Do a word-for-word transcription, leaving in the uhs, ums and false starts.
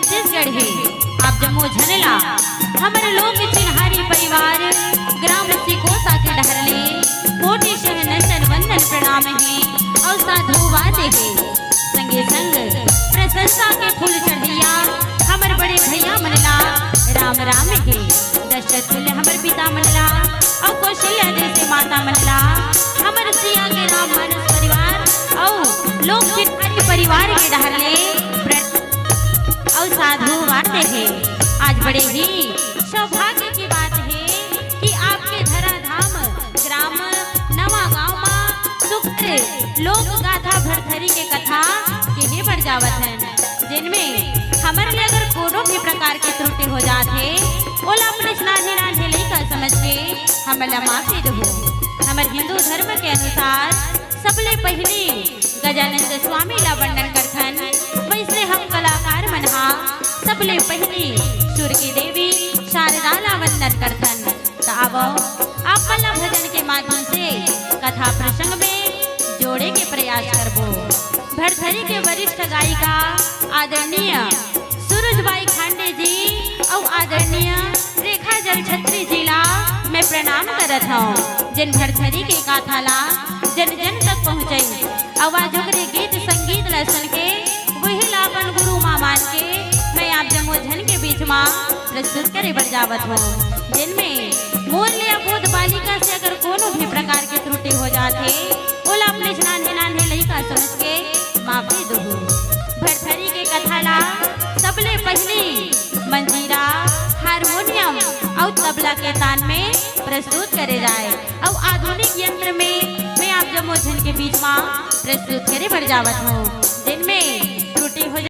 छत्तीसगढ़ हे। आप जम्मो झन ला हमर लोक चिन्हारी परिवार ग्राम सिकोसा के डहर ले कोटि शह नंदन वंदन प्रणाम हे अउ साधुवाद हे। संगे संग प्रशंसा के फूल चढ़इया हमर बड़े भैया मन ला राम राम हे। दशरथ तुल्य हमर पिता मन ला अउ कौशल्या जैसे माता मन ला हमर सिया के राम मानस परिवार अउ लोक चिन्हारी परिवार के डहर ले प्रण- अउ साधुवाद हे। आज बड़े ही सौभाग्य की बात हे कि आपके धराधाम ग्राम नवा गांव मा सुघर लोक गाथा भरथरी के कथा केहे बर जावत हन, जेन में हमर ले अगर कोनो भी प्रकार के त्रुटि हो जात हे, ओला अपने नान्हे नान्हे लइका समझ के हमन ला माफी दहू। हमर हिंदू धर्म के अनुसार सबले पहिली गजानंद स्वामी ला वंदन करथन, वैसने हम कलाकार मन हा सबले पहिली सुर की देवी शारदा ला वंदन करथन। त आवव, आप मन ला भजन के माध्यम से कथा प्रसंग में जोड़े के प्रयास करबो। भरथरी के वरिष्ठ गायिका आदरणीय सूरजबाई खांडे जी अउ आदरणीय रेखा जल छत्री जी ला मैं प्रणाम करत हौं, जेन भरथरी के गाथा ला जन जन तक पहुंचाई। अउ आज ओकरे गीत संगीत ला सुन के वही ला अपन गुरु माँ मान के मैं आप जम्मो झन के बीच मा प्रस्तुत करे बर जावत हौं, जेन में मोर ले अबोध बालिका से अगर कोनो भी प्रकार के त्रुटि हो जात हे, ओला अपने नान्हे नान्हे लइका समझ के माफी दहू। भरथरी के कथा ला सबले पहिली मंजीरा, हारमोनियम अउ तबला के तान में प्रस्तुत करे जाए अउ आधुनिक यंत्र में मैं आप जम्मो झन के बीच मा प्रस्तुत करे बर जावत हौं, जेन में त्रुटि हो